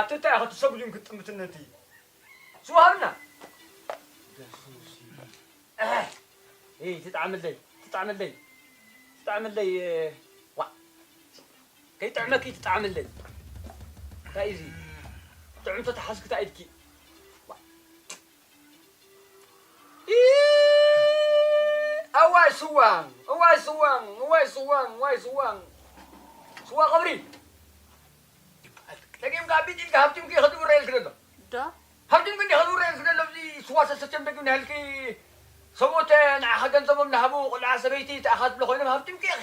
ኣቲ እንታይ ኢኻ ትሰጉዲም ክትጥምትነቲ? ስዋ ሃብና። እህ፣ እይ፣ ትጥዓመለይ፣ ትጥዓመለይ፣ ትጥዓመለይ፣ እ፣ ዋ። ከይጥዕመኪ ትጥዓመለይ። እንታይ እዩ እዚ? ጥዕምቶ ተሓዝኪ እንታይ ኢልኪ? ዋ። ኢ፣ እዋይ ስዋ፣ እዋይ ስዋ፣ እዋይ ስዋ፣ እዋይ ስዋ። ስዋ ቀብሪ። ደጊምካ ቢት ኢልካ ሃብቲምኪ ኢኺ ዝውረ ኢልኪ ዘሎ። ዶ? ሃብቲምኪ እንዲኺ ዝውረ ኢልኪ ዘሎ፣ እዚ ስዋ ሰሰቸም ደጊም ናህልኪ ሰብኡት ንዓኻ ገንዘቦም ናሃቡ ቆልዓ ሰበይቲ ተኣኻ ትብሎ ኮይኖም ሃብቲምኪ ኢኺ።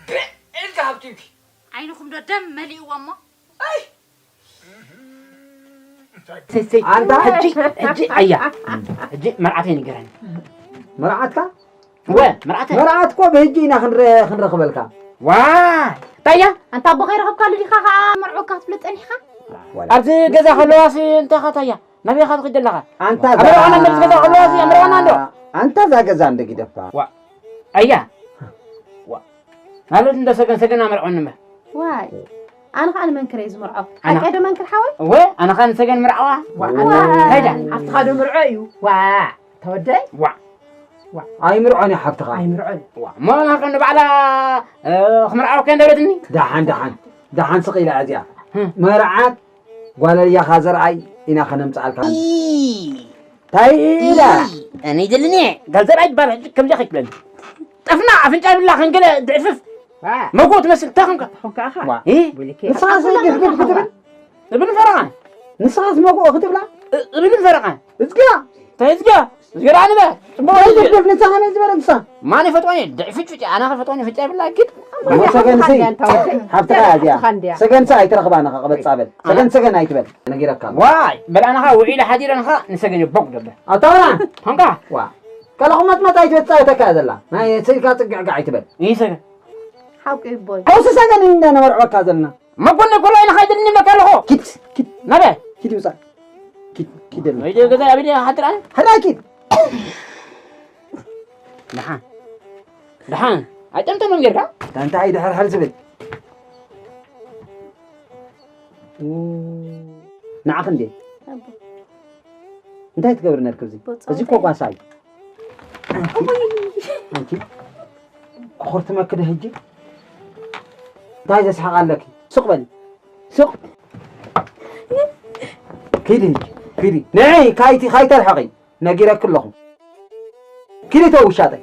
ብዕ ኢልካ ሃብቲምኪ። ዓይንኹም ዶ ደም መሊእዎ እሞ? ኣይ! ኣንታ ሕጂ፣ ሕጂ፣ ኣያ፣ ሕጂ መርዓተይ ንገረኒ። መርዓትካ? ወ መርዓተ መርዓት እኮ ብህጂ ኢና ክንረ- ክንረኽበልካ። ዋይ ታያ ኣንታ ኣቦ ከይረኸብካሉ ዲኻ ኸዓ መርዕወካ ክትብሎ ጸኒሕኻ? ኣብዚ ገዛ ከለዋሲ እንታይ ኻ ታያ ናበይ ኻ ትኸይድ ዘለኻ? ኣንታ ኣብ መርዓና እንደዚ ገዛ ከለዋሲ ኣብ መርዓና እንዶ ኣንታ እዛ ገዛ እንደ ጊደፋ። ዋ ኣያ ዋ ማለት እንደ ሰገን ሰገን ኣመርዖኒ እምበር። ዋይ ኣነ ኸዓ ንመንክር እየ ዝምርዖ። ሓቀይ ዶ መንክር ሓወይ? ወ ኣነ ኸዓ ንሰገን ምርዓዋ። ዋ ኣንታ ከይዳ ኣብቲ ኻዶ ምርዖ እዩ። ዋ ተወደይ ዋ ኣይምርዖን እዩ ሓፍትኻ። ኣይምርዖን እዩ። ዋ እሞ ናርካ ንባዕላ ክምርዓወካ እንደ በለትኒ። ደሓን ደሓን ደሓን ስቕ ኢላ እዚኣ። መርዓት ጓለልያኻ ዘርኣይ ኢና ኸነምፅኣልካ። እንታይ ኢላ? ኣነ ይደልን እየ ጋል ዘርኣይ ይባል ሕጂ ከምዚኣ ከይትብለኒ። ጠፍና ኣፍንጫ ይብላ ከንገለ ድዕፍፍ መጎ ትመስል እንታይ ኾንካ? ኾንካ ኣኻ ዋ። እ? ጉልኬ። ንስኻስ ግፍግፍ ክትብል እብልን ፈረቓ ንስኻስ መጎ ክትብላ እብልን ፈረቓ እዝግያ እንታይ እዝግያ እዝግራ ንበ ጽቡቕ ወይ ግፍግፍ ንስኻ መን ዝበለ ንሳ ማን ይፈጥዋኒ ድዕፍጭ ፍጭ ኣና ከፈጥዋኒ ፍጭ ይብላ ኪድ ሞሰገንሲ ሓብትኻ እያ እዚኣ ሰገንሲ ኣይትረኽባን ኢኻ ቅበጻ በል ሰገን ሰገን ኣይትበል ነጊረካ ኣለኹ። ዋይ በል ኣናኻ ውዒለ ሓዲረ ንኻ ንሰገን ቦግ ደበ ኣታውራ ኾንካ ዋ ቀለኹ መጥመጥ ኣይትበል ትጻወተካ እያ ዘላ ናይ ስኢልካ ጽግዕግዕ ኣይትበል ይሰገን ሓቁ ይቦይ ሓውሲ ሰገን ኢና ነመርዕወካ ዘለና መጎነ ኮሎ ኢና ኻይድን ንብለካ ኣለኹ ኪድ ኪድ ናበ ኪድ ውፃእ ኪድ ኪድ ወይ ደው ገዛ ኣቢል ሓድር ኣነ ሕራይ ኪድ ደሓን ደሓን ኣይጠምጠኖም ጌርካ እንታይ ድሕር ሕር ዝብል ንዓኽ እንዴ እንታይ ትገብሪ ነርክ እዚ እዚ እኮ ጓሳ እዩ ኣንቲ ክኹርትመኪ ዶ ሕጂ እንታይ ዘስሕቕ ኣለኪ ሱቕ በሊ ሱቕ ኪዲ ሕጂ ኪዲ ንዒ ካይቲ ካይተርሕቒ ነጊረኪ ኣለኹ ኪዲ ተው ውሻጠይ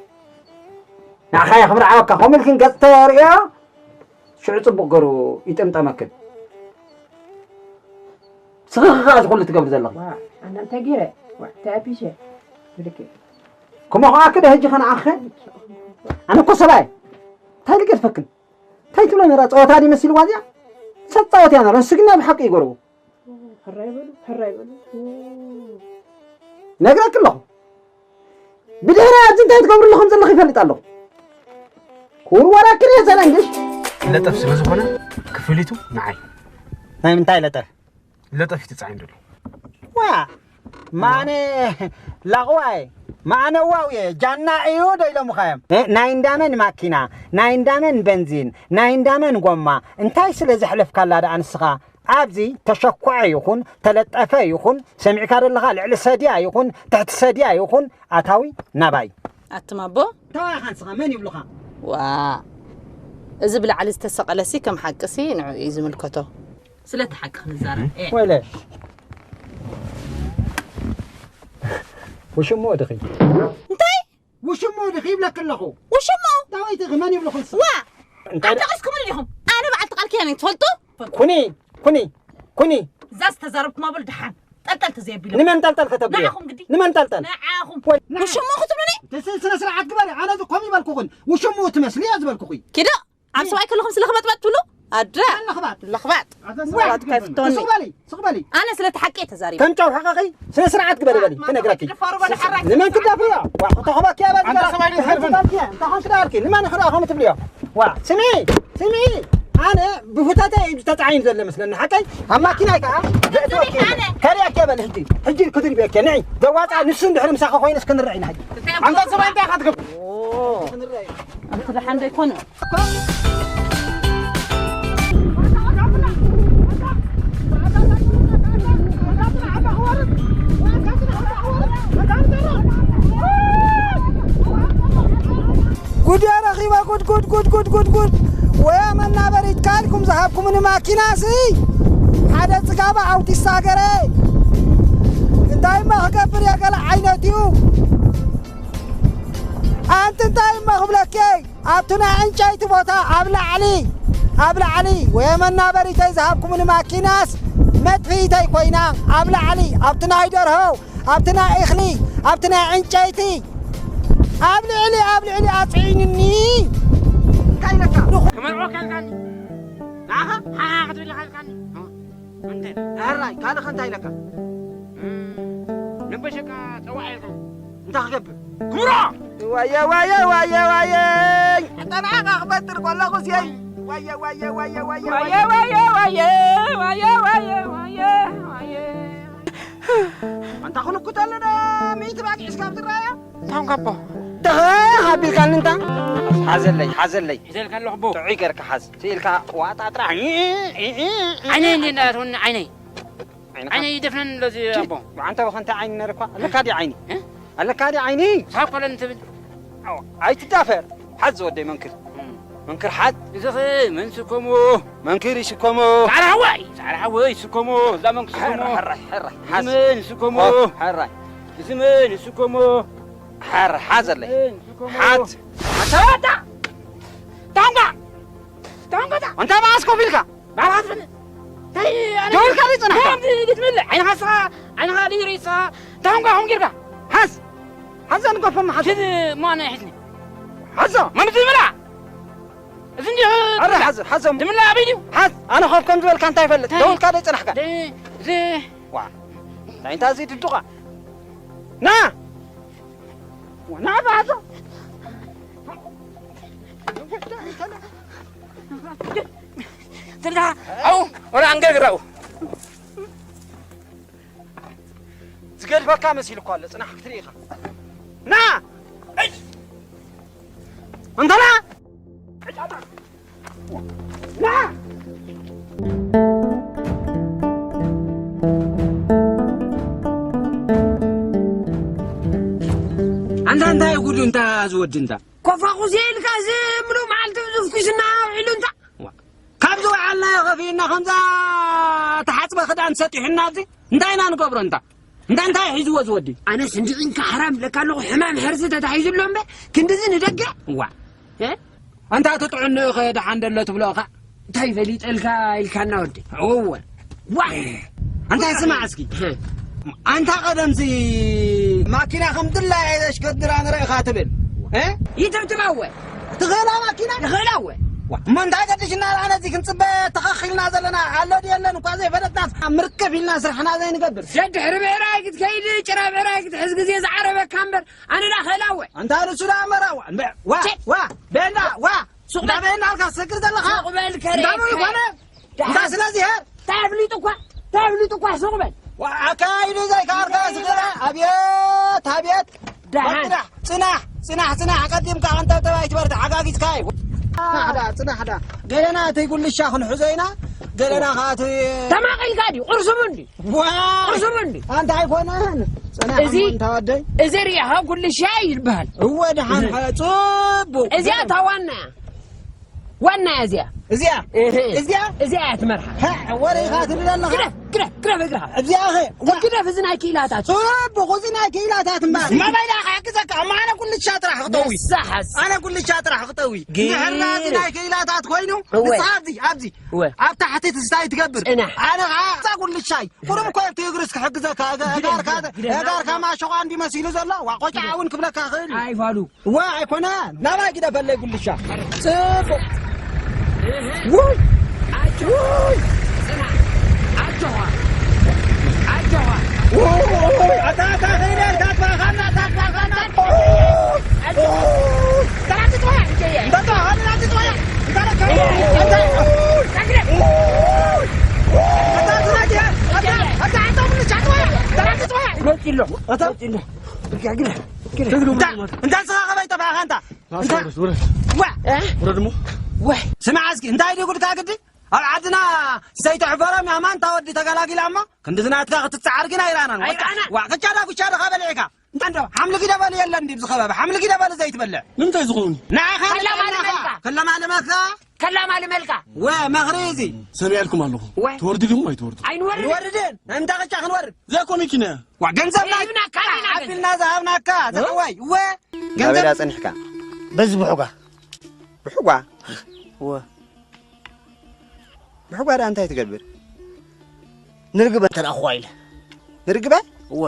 ንዓኻ እየ ክምርዓወካ ከምኡ ኢልክን ገፅ ተርእዮ ሽዑ ፅቡቕ ገሩ ይጥምጠመክን ስኽኺ ከዓ እዚ ኩሉ ትገብሪ ዘለኺ ኣነ እንታይ ገይረ ተኣቢሸ ብልክ ከምኡ ከዓ ክደ ሕጂ ከነዓኸ ኣነ እኮ ሰብኣይ እንታይ ልገድፈክን እንታይ ትብሎ ነራ ፀወታ ድዩ መሲልዋ እዚኣ ሰብ ፃወት እያ ነራ ንስግና ብሓቂ ይገርዎ ሕራይ በሉ ሕራይ በሉ ነግረክ ኣለኹ ብድሕሪ ኣብዚ እንታይ ትገብሩ ኣለኹም ዘለኹ ይፈልጥ ኣለኹ ክውርወራ ክርየ ዘለ እንግሽ ለጠፍ ስለ ዝኾነ ክፍሊቱ ንዓይ ናይ ምንታይ ለጠፍ ለጠፍ እዩ ተጻዒኑ ዘሎ ዋ ማነ ላቕዋይ ማነ ዋው እየ ጃና እዩ ዶ ኢሎምኻ እዮም ናይ እንዳመን ማኪና ናይ እንዳመን በንዚን ናይ እንዳመን ጎማ እንታይ ስለ ዘሕለፍካላ ደኣ ንስኻ ኣብዚ ተሸኩዐ ይኹን ተለጠፈ ይኹን ሰሚዕካ ደለኻ ልዕሊ ሰድያ ይኹን ትሕቲ ሰድያ ይኹን ኣታዊ ናባይ ኣትማቦ ታዋይ ኻንስኻ መን ይብሉኻ ዋ እዚ ብላዕሊ ዝተሰቐለሲ ከም ሓቅሲ ንዑ እዩ ዝምልከቶ ስለቲ ሓቂ ክንዛረብ እየ ወይለ ውሽሙ ድኺ እንታይ ውሽሙ ድኺ ይብለክ ኣለኹ ውሽሙ ዳዊት ድኺ መን ይብልኹ ንስኻ ዋ እንታይ ኣዳቒስኩምኒ ዲኹም ኣነ በዓልቲ ቃል ኪዳን እየ ትፈልጡ ኩኒ ኩኒ ኩኒ እዛ ዝተዛረብኩማ በሉ ደሓን ጠልጠል ተዘየቢሉ ንመን ጠልጠል ከተብልዮ ንዓኹም ግዲ ንመን ጠልጠል ንዓኹም ውሽሙ ክትብሉኒ ስነ ስርዓት ግበሪ ኣነ እዚ ኮም ይበልኩኹን ውሽሙ ትመስሊ እየ ዝበልኩኹ ኪዶ ኣብ ሰብኣይ ከለኹም ስለ ክበጥበጥ ትብሉ ኣደ ለኽባጥ ለኽባጥ ሰባት ከይፍቶኒ ሱቕ በሊ ሱቕ በሊ ኣነ ስለ ተሓቂ ተዛሪበ ከም ጨው ሕቐቒ ስነ ስርዓት ግበሪ በሊ ክነግረኪ ንመን ክዳፍርዮ ተኸበኪያ በልኪ እንታይ ኾንክ ዳልኪ ንመን ክዳ ከም ትብልዮ ዋ ስሚ ስሚ ኣነ ብፉታተ እዩ ተጻዒኑ ዘሎ መስለኒ ሓቀይ ኣብ ማኪናይ ከዓ ዘእትወኪ ከሪያኪ በል ሕጂ ሕጂ ክትሪብየኪ ንዒ ዘዋፃ ንሱ እንድሕር ምሳኸ ኮይነስ ክንረአ ኢና ሕጂ ኣንታ ሰብኣይ እንታይ ኢኻ ትገብር ኣንቲ ደሓን ዶ ኣይኮነ ጉድ ጉድ ጉድ ጉድ። ወያ መናበሪት ካልኩም ዝሃብኩምኒ ማኪናሲ ሓደ ጽጋባ ኣውቲስታ ገረ። እንታይ እሞ ክገብር እየ ገለ ዓይነት እዩ። ኣንቲ እንታይ እሞ ክብለኪ ኣብቲ ናይ ዕንጨይቲ ቦታ ኣብ ላዕሊ ኣብ ላዕሊ ወየ መናበሪተይ ዝሃብኩምኒ ማኪናስ መጥፍኢተይ ኮይና ኣብ ላዕሊ ኣብቲ ናይ ደርሆ ኣብቲ ናይ እኽሊ ኣብቲ ናይ ዕንጨይቲ ኣብ ልዕሊ ኣብ ልዕሊ ኣጽዒንኒ። እንታይ ኢለካ? ክመርዖ ካልካኒ ንዓኻ ሓሓ ክትብል ካልካኒ እንተ ኣራይ ካልኸ እንታይ ኢለካ? ንበሸካ ጸዋዕ ኢልካ እንታይ ክገብር? ክምሮ! ዋየ ዋየ ዋየ ዋየ ኣጠናዕኻ ክበጥር ከለኹ ሲየይ ዋየ ዋየ ዋየ ዋየ ዋየ ዋየ ዋየ ዋየ ዋየ ዋየ ዋየ ኣንታ ክንኩት ኣለና ሚእቲ ባጊዕ እስካብ ዝረኣያ እንታም ካቦ ተኸ ሃቢልካኒ እንታ ሓዘለይ ሓዘለይ ሒዘልካ ኣለኹ ቦ ጥዑይ ገርካ ሓዝ ስኢልካ ዋጣ ጥራሕ ዓይነይ እንዴ እንዳትወኒ ዓይነይ ዓይንኻ? ዓይነይ ይደፍነን ኣሎ እዚ ኣቦ። ኣንተ በኸ እንታይ ዓይኒ ነርኳ ኣለካ ድዩ ዓይኒ? እ? ኣለካ ድዩ ዓይኒ? ሳብ ኮለን ትብል። ኣዎ፣ ኣይትዳፈር። ሓዝ ዝወደይ መንክር። እም። መንክር ሓዝ። እዚ ኸ መን ስኮሞ? መንክር ይስኮሞ። ጻዕዳ ሓወይ፣ ጻዕዳ ሓወይ ስኮሞ። እዛ መንክር ስኮሞ። ሕራይ፣ ሕራይ፣ ሕራይ። እዚ ሓዝ። መን ስኮሞ? ኦ፣ ሕራይ። እዚ መን ስኮሞ? ሕራይ፣ ሓዘለይ። መን ስኮሞ? ሓዝ። ኣታ! ታንጋ! ታንጋ! እንታይ መዓስ ኮፍ ኢልካ? ባዕልኻ ትፈልጥ። እንታይ ኣነ ደው ኢልካ ዘይጽናሕካ? ከምዚ ክትምልእ ዓይንኻ ስኻ ዓይንኻ ድዩ ርእስኻ እንታይ ኾንካ ኹም ጌርካ? ሓዝ! ሓዛ ንገፎም ሓዝ! ሽድ ማና ይሕዝኒ። ሓዞ! መምዚ ምላ! እዚ እንዲ ኣረ ሓዝ! ሓዞም! ድምላ ኣበይ ድዩ? ሓዝ! ኣነ ኾፍ ከም ዝበልካ እንታይ ይፈልጥ? እንታይ? ደው ኢልካ ዘይጽናሕካ? ደ- እዚ ዋ! እንታይ እንታይ እዚ ድዱቓ? ና! ዋ! ና ባዞ! ትርዳ ኣው ወላ ኣንገግራው ዝገድፈካ መሲሉ እኳ ኣሎ ጽናሕ ክትርኢ ኢኻ ና እንተና ና ኣንታ እንታይ ጉዱ እንታ ዝወዲ እንታ ኮፋኹስ ኢልካ እዚ ምሉእ መዓልቲ ዝፍኩስና ውዒሉ እንታ ዋ፣ ካብ ዝወዓልናዮ ከፊእና ከምዛ ተሓጽበ ክዳን ሰጢሑና ኣብዚ እንታይ ኢና ንገብሮ እንታ እንታ እንታይ ሒዝዎ ዝወዲ ኣነስ እንዲዒንካ ሓራም ለካ ኣለኹ ሕማም ሕርሲ ተታሒዙ ኣሎ እምበ ክንድዚ ንደገ ዋ እ? ኣንታ እቲ ጥዕንኡ ኸ ደሓን ደሎ ትብሎ ኸ እንታይ ፈሊጠልካ ኢልካና ወዲ እወ ዋ ኣንታ ስማዕ እስኪ ኣንታ ቀደምሲ ማኪና ከም ድላየ ዘሽከድራ ንርእኻ ትብል እ? ይትብትባ እወ ትኽእላ ማኪና ይኽእላ እወ እሞ እንታይ ገድሽና ኣነ እዚ ክንፅበ ተኸኺልና ዘለና ኣሎ ድየለን እኳ ዘይፈለጥና ምርክብ ኢልና ስራሕና ዘይንገብር ዘድሕሪ ብዕራይ ክትከይድ ጭራ ብዕራይ ክትሕዝ ግዜ ዝዓረበካ እምበር ኣነ ዳ ኽእላ እወ ኣንታ ንሱ ዳ መራ ዋ ዋ ዋ ቤንዳ ዋ ሱቕ በል። እንዳበይና ኣልካ ትሰግር ዘለኻ ሱቕ በል ከሬ፣ እንዳበሉ ከሬ። ኮነ እንዳ ስለዚ ሄር እንታይ ኣፍሊጡ እኳ እንታይ ኣፍሊጡ እኳ ሱቕ በል። ዋ፣ ኣካይዱ ዘይከኣልካ ስግረ ኣብየት ኣብየት ደሓን። ጽናሕ ጽናሕ ጽናሕ ጽናሕ ኣቀዲምካ ከንተብተብ ኣይትበርድ ሓጋጊዝካ እዩ። ጽናሕ ዳ ጽናሕ ዳ ገለና እቲ ጉልሻ ክንሕዞ ኢና ገለና ከኣ እቲ ተማቒልካ ድዩ ቁርሱም እንዲ ዋ ቁርሱም እንዲ ኣንታ ኣይኮነን ጽናሕ እዚ እሞ እንታ ወደይ እዚ ርኢኻ ጉልሻ ይበሃል። እወ ደሓን ጽቡቕ እዚኣ እታ ዋና እያ ዋና እያ እዚኣ እዚኣ እህ። እዚኣ እዚኣ እያ ትመርሓ ሀ፣ ወረ ኢኻ ትብል ኣለኻ ግደፍ ግደፍ ግደፍ እግርኻ እዚኣ ኸ ዋ፣ ግደፍ እዚ ናይ ክኢላታት ጽቡቕ እዚ ናይ ክኢላታት እምበር መባይላ ክሕግዘካ እሞ ኣነ ጉልቻ ጥራሕ ክጠዊ ንስሓስ ኣነ ጉልቻ ጥራሕ ክጠዊ ግን እንድሕር ዳ እዚ ናይ ክኢላታት ኮይኑ እወ። ንስኻ ኣብዚ ኣብዚ እወ። ኣብ ታሕቲ ትስታይ ትገብር ጽናሕ። ኣነ ኸዓ እዛ ጉልቻይ ቁሩብ እኮ ኣብቲ እግርስ ክሕግዘካ እጋ- እጋርካ እጋርካ ማሸቋ እንዲ መሲሉ ዘሎ ዋ ቆጫ እውን ክብለካ ክእል እዩ ኣይፋሉ ዋ ኣይኮነ ናባይ ግደፈለይ ጉልሻ ጽቡቕ ውይ ውይ ኣጆኻ ኣጆኻ ውይ ኣታ ኣታ ኸይደ ኣታ ኣታ ኣታ ኣታ ኣታ እንታይ ስኻ ኸበይ ጠፋእኻ እንታ? እንታይ? ውረድ፣ ውረድ። ዋ! እ? ውረድ እሞ። ወይ! ስማዕ እስኪ፣ እንታይ ድዩ ጉድካ ግዲ? ኣብ ዓድና ሰይተሕፈሮም ያማን እታ ወዲ ተገላጊላ እሞ፣ ክንድዚ ናትካ ክትጸዓር ግን ኣይረኣናን። ኣይረኣናን። ዋ፣ ክቻ ዳ ጉቻ ዳ ኸበልዒካ። እንዶ ሓምሊ ግደበሉ የለ እንዲ ኣብዚ ከባቢ ሓምሊ ግደበሉ ዘይትበልዕ ንምንታይ ዝኸውን? ንዓኻ ከላማልመልካ። ከላማልመካ። ከላማልመልካ። ወ መኽሪ እዚ ሰሚዐልኩም ኣለኹ። ወ ትወርዱ ዲኹም ኣይትወርዱ? ኣይንወርድ። ንወርድን እንታ ቅጫ ክንወርድ ዘይኮ መኪና እያ። ዋ ገንዘብ ናይ ሂብናካ ኢና ግን። ሓቢልና ዝሃብናካ ዘሕዋይ ወ ገንዘብ ናበዳ ጸኒሕካ? በዚ ብሑጋ። ብሕጓ? እወ። ብሕጓ ደኣ እንታይ ትገብር? ንርግበ እንተ ደኣ ክዋ ኢለ። ንርግበ? እወ።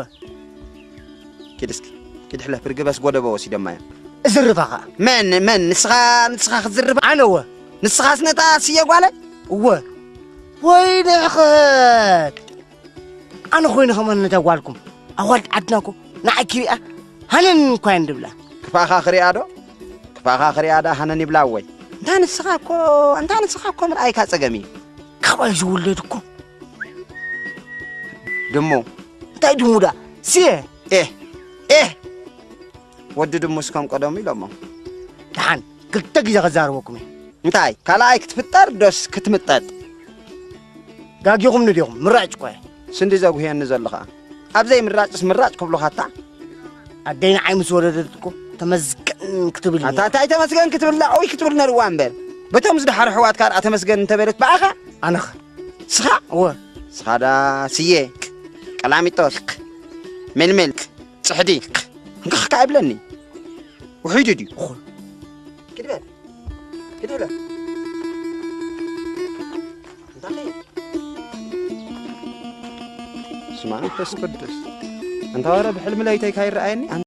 ኪድ እስኪ፣ ኪድ ሕለፍ፣ ርግበስ ጎደቦ ወሲዶማ እዮም። እዝርባ ኸኣ። መን፣ መን? ንስኻ፣ ንስኻ ክትዝርባ? ኣነ እወ። ንስኻስ ነታ ስየ ጓለ? እወ። ወይ ንዕኸት! ኣነ ኾይነ ከማን ነታ ጓልኩም። ኣዋልድ ዓድና እኮ ንዓይ ክሪኣ ሃነን እኳ እየን ድብላ። ክፋኻ ክሪኣ ዶ? ክፋኻ ክሪኣ ዳ ሃነን ይብላ ወይ? እንታ ንስኻ እኮ፣ እንታ ንስኻ እኮ ምርኣይካ ጸገም እዩ። ካባይ ዝውለድ እኮ። ድሙ። እንታይ ድሙ ዳ? ስየ። ኤህ፣ ኤህ። ወዲ ድሙስ ከም ቀደሙ ኢሎሞ። ደሓን፣ ክልተ ግዜ ከዛርበኩም እየ። እንታይ? ካልኣይ ክትፍጠር ዶስ ክትምጠጥ? ጋጊኹምኒ ዲኹም? ምራጭ እኮ እየ። ስንዲ ዘጉህየኒ ዘሎ ኸኣ። ኣብ ዘይምራጭስ ምራጭ ክብሉኻታ? ኣደይ ንዓይ ምስ ወለደት እኮ ተመስገን ክትብል እያ። ኣታ እንታይ ተመስገን ክትብል? ኦይ ክትብል ነርዋ እምበር። በቶም ዝደሓሩ ኣሕዋትካ ደኣ ተመስገን እንተበለት ብኣኻ? ኣነኸ? ስኻ? እወ። ስኻ ደኣ ስየ፣ ቀላሚጦስ፣ ምልምል፣ ጽሕዲ፣ እንክኽካ ኣይብለኒ። ውሒዱ ድዩ? እኹል። ኪድ በል። ኪድ በል። እንታይ? ስማ መንፈስ ቅዱስ። እንታ ወረ ብሕልሚ ለይተይ ካይረኣየኒ?